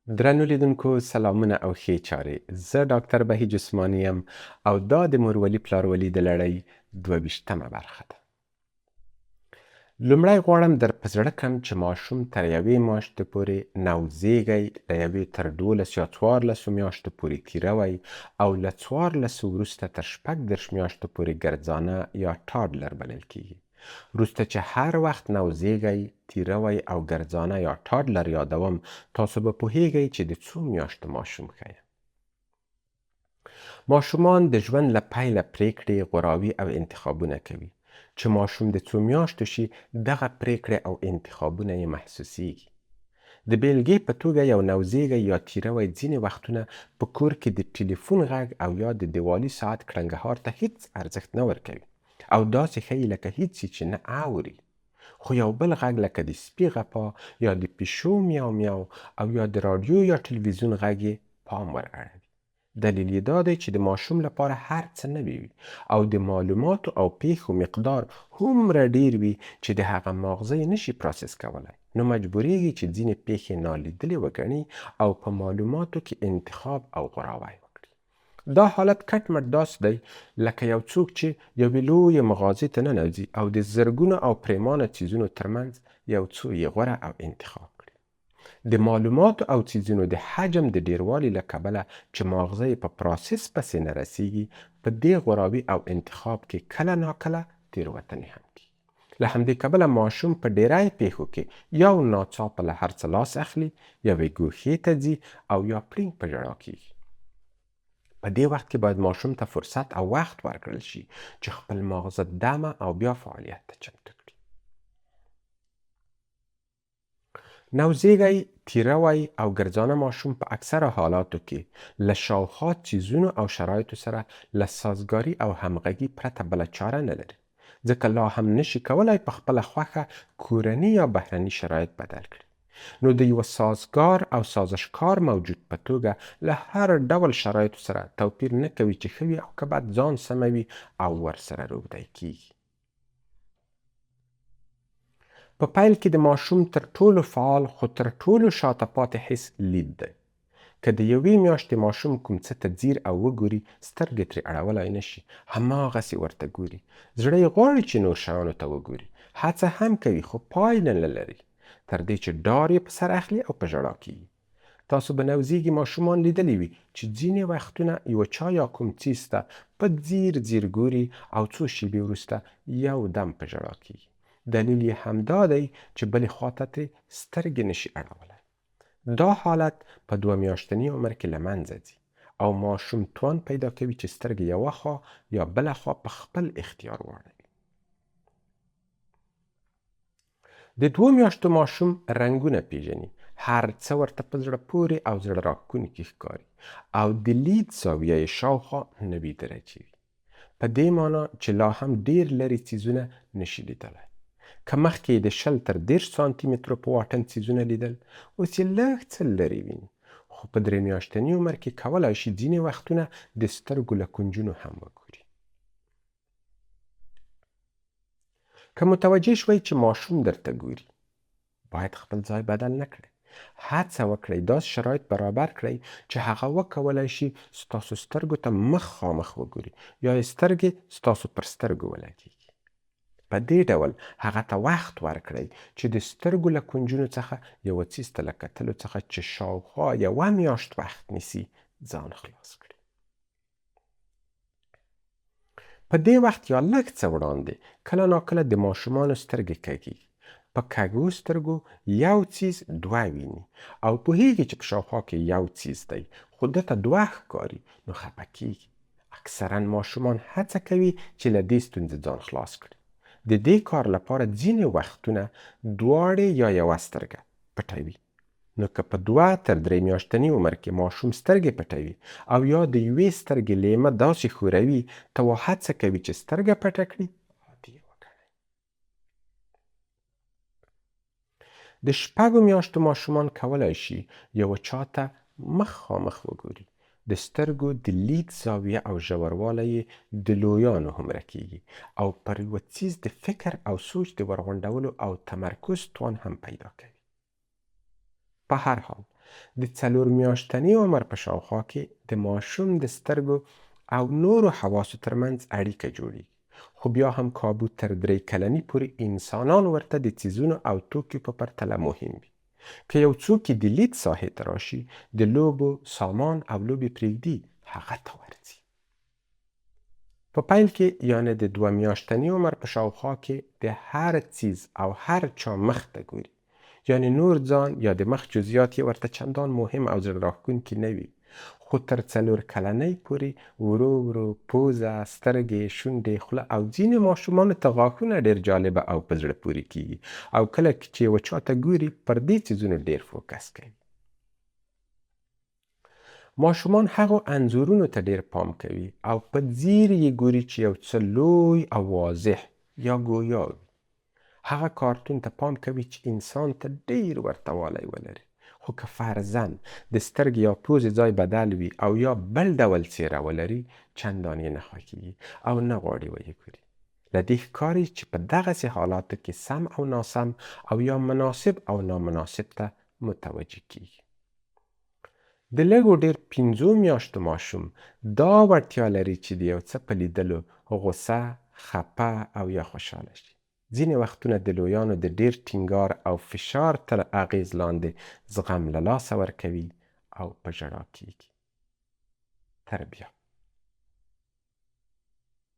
درنو لیدونکو سلامونه او ښې چارې. زه ډاکتر بهیج عثماني یم او دا د مورولي پلارولي د لړۍ 22مه برخه ده. لومړی غواړم در په زړه کړم چې ماشوم تر یوې میاشتې پورې نوزیږی، له یوې تر 12 یا 14 میاشتو پورې تیروی او له 14 وروسته تر 36 میاشتو پورې ګرځانه یا toddler بلل کیږي. وروسته چې هر وخت نوزیږی، تیروی او ګرځانه یا toddler یادوم، تاسو به پوهیږئ چې د څو میاشتو ماشوم ښیم. ماشومان د ژوند له پیله پریکړې، غوراوي او انتخابونه کوي. چې ماشوم د څو میاشتو شي، دغه پریکړې او انتخابونه یې محسوسیږي. د بیلګې په توګه یو نوزیږی یا تیروی ځینې وختونه په کور کې د ټلیفون غږ او یا د دیوالي ساعت کړنګهار ته هیڅ ارزښت نه ورکوي او داسې ښیي لکه هیڅ یې چې نه اوري. خو یو بل غږ لکه د سپي غپا یا د پیشو میاو میاو او یا د راډیو یا ټلویزیون غږ یې پام ور اړوي. دلیل یې دا دی چې د ماشوم لپاره هر څه نوي وي او د معلوماتو او پیښو مقدار هومره ډیر وي چې د هغه ماغزه یې نشي process کولی، نو مجبوریږي چې ځینې پیښې نالیدلې وګڼي او په معلوماتو کې انتخاب او غوراوی وکړي. دا حالت کټ مټ داسې دی لکه یو څوک چې یوې لویې مغازې ته ننوځي او د زرګونو او پریمانه څیزونو ترمنځ یو څو یې غوره او انتخاب کړي. د معلوماتو او څیزونو د حجم د ډیروالي له کبله چې ماغزه یې په process پسې نه رسیږي، په دې غوراوي او انتخاب کې کله ناکله تېروتنې هم کیږي. له همدې کبله ماشوم په ډیری پیښو کې یو ناڅاپه له هر څه لاس اخلي، یوې ګوښې ته ځي او یا پړینګ په ژړا کیږي. په دې وخت کې باید ماشوم ته فرصت او وخت ورکړل شي چې خپل ماغزه دمه او بیا فعالیت ته چمتو کړي. نوزیږی، تیروی او ګرځانه ماشوم په اکثره حالاتو کې له شاوخوا څیزونو او شرایطو سره له سازګاري او همغږي پرته بله چاره نه لري، ځکه لا هم نشي کولای په خپله خوښه کورني یا بهرني شرایط بدل کړي. نو د یوه سازګار او سازشکار موجود په توګه له هر ډول شرایطو سره توپیر نه کوي چې ښه وي او که بد، ځان سموي او ورسره روږدی کیږي. په پیل کې د ماشوم تر ټولو فعال خو تر ټولو شاته پاتې حس لید دی. که د یوې میاشتې ماشوم کوم څه ته ځیر او وګوري، سترګې ترې اړولای نه شي، هماغسې ورته ګوري. زړه یې غواړي چې نور شیانو ته وګوري، هڅه هم کوي خو پایله نه لري، تر دې چې ډار یې په سر اخلي او په ژړا کیږي. تاسو به نوزیږي ماشومان لیدلي وي چې ځینې وختونه یو چا یا کوم څیز ته په ځیر ځیر ګوري او څو شیبې وروسته یو دم په ژړا کیږي. دلیل یې همدا دی چې بلې خواته ترې سترګې نشي اړولی. دا حالت په 2 میاشتني عمر کې له منځه ځي او ماشوم توان پیدا کوي چې سترګې یوه خوا یا بله خوا په خپل اختیار واړوي. د 2 میاشتو ماشوم رنګونه پیژني، هر څه ورته په زړه پورې او زړه راښکونکي ښکاري او د لید زاویه یې شاوخوا 90 درجې وي. په دې معنا چې لا هم ډیر لرې څیزونه نشي لیدلی. که مخکې یې د 20 تر 30 سانتي مترو په واټن څیزونه لیدل، اوس یې لږ څه لرې ویني، خو په 3 میاشتني عمر کې کولای شي ځینې وختونه د سترګو له کونجونو هم وګوري. که متوجه شوئ چې ماشوم درته ګوري، باید خپل ځای بدل نه کړئ. هڅه وکړئ داسې شرایط برابر کړئ چې هغه وکولای شي ستاسو سترګو ته مخامخ وګوري یا یې سترګې ستاسو پر سترګو ولګیږي. په دې ډول هغه ته وخت ورکړئ چې د سترګو له کونجونو څخه یوه څیز ته له کتلو څخه چې شاوخوا 1 میاشت وخت نیسي ځان خلاص کړي. په دې وخت یا لږ څه وړاندې کله ناکله د ماشومانو سترګې کږېږي. په کږو سترګو یو څیز دوه ویني او پوهیږي چې په شاوخوا کې یو څیز دی، خو ده ته دوه ښکاري، نو خپه کیږي. اکثرا ماشومان هڅه کوي چې له دې ستونزې ځان خلاص کړي. د دې کار لپاره ځینې وختونه دواړې یا یوه سترګه پټوي. نو که په 2 تر 3 میاشتني عمر کې ماشوم سترګې پټوي او یا د یوې سترګې لیمه داسې ښوروي ته وا هڅه کوي چې سترګه پټه کړي، عادي یې وګڼئ. د 6 میاشتو ماشومان کولای شي یوه چا ته مخامخ وګوري. د سترګو د لید زاویه او ژوروالی یې د لویانو هومره کیږي او پر یوه څیز د فکر او سوچ د ورغونډولو او تمرکز توان هم پیدا کوي. په هر حال، د څلور میاشتني عمر په شاوخوا کې د ماشوم د سترګو او نورو حواسو ترمنځ اړیکه جوړیږي، خو بیا هم کابو تر درې کلني پورې انسانان ورته د څیزونو او توکیو په پرتله مهم وي. که یو څوک یې د لید ساحې ته راشي، د لوبو سامان او لوبې پرېږدي، هغه ته ورځي. په پیل کې یعنې د دوه میاشتني عمر په شاوخوا کې د هر څیز او هر چا مخ ته ګوري، یعنې نور ځان یا د مخ جزیات یې ورته چندان مهم او زړه راښکونکي نه وي، خو تر څلور کلنۍ پورې ورو ورو پوزه، سترګې، شونډې، خوله او ځینې ماشومانو ته غاښونه ډېر جالبه او په زړه پورې کیږي او کله چې یوه چا ته ګوري پر دې څیزونو ډېر فوکس کوي. ماشومان هغو انځورونو ته ډېر پام کوي او په ځیر یې ګوري چې یو څه لوی او واضح یا ګویا وي. هغه کارتون ته پام کوي چې انسان ته ډېر ورته والی ولري، خو که فرضاً د سترګې یا پوزې ځای بدل وي او یا بل ډول څېره ولري، چندان یې نه خوښېږي او نه غواړي ویې ګوري. له دې ښکاري چې په دغسې حالاتو کې سم او ناسم او یا مناسب او نامناسب ته متوجه کیږي. د لږو ډېر پنځو میاشتو ماشوم دا وړتیا لري چې د یو څه په لیدلو غوسه، خپه او یا خوشحاله شي. ځینې وختونه د لویانو د ډېر ټینګار او فشار تر اغېز لاندې زغم له لاسه ورکوي او په ژړا کیږي. تر بیا.